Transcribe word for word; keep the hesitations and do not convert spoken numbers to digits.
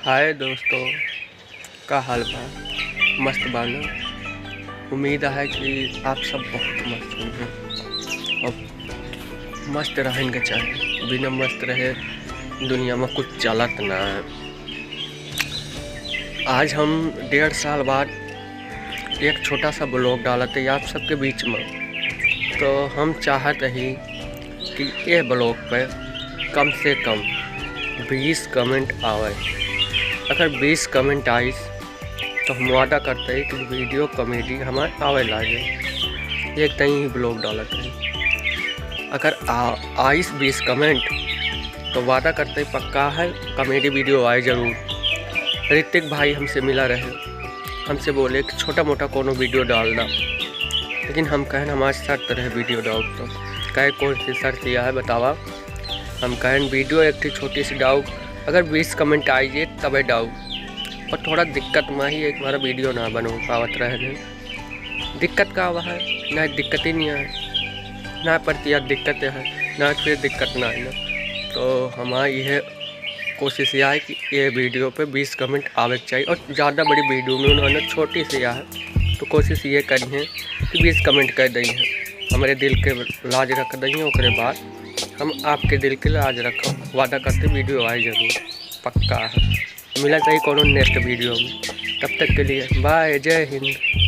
हाय दोस्तों, का हाल बा? मस्त बा न? उम्मीद है कि आप सब बहुत मस्त होंगे और मस्त रहन के चाहे। बिना मस्त रहे दुनिया में कुछ चलत ना है। आज हम डेढ़ साल बाद एक छोटा सा vlog डालत है आप सबके बीच में। तो हम चाहत रही कि ये vlog पे कम से कम बीस comment आवे। अगर बीस comment आइस तो हम वादा करते हैं कि video comedy हमारे आवे लागे। एक तई ही vlog डालत है। अगर आ, आइस बीस comment तो वादा करते हैं पक्का है comedy video आए जरूर। ऋतिक भाई हमसे मिला रहे, हमसे बोले कि छोटा मोटा कोनो video डाल दा, लेकिन हम कहन हमार शर्त रहे video डाल तो कहे कौन सी शर्त यह है बतावा। हम कहन video एक ठे छोटी सी डाल, अगर बीस comment आई जे तबे डाल। और थोड़ा दिक्कत में ही एक हमारा video ना बन पावत रहे। दिक्कत का हुआ है? ना दिक्कत ही नहीं है, ना परतिया दिक्कत है, ना फिर दिक्कत ना है ना। तो हमारी यह कोशिश यह है कि ये video पे बीस comment आवे के चाहिए और ज़्यादा बड़ी video में उन्होंने छोटी सी यह है, तो कोशिश ये करी है कि बीस comment कर दी है, हमारे दिल के लाज रख दी है। ओकरे बाद हम आपके दिल के लाज रखब, वादा करते video आए जरूर, पक्का है। मिलत रही कोनो next video में, तब तक के लिए bye, जय हिंद।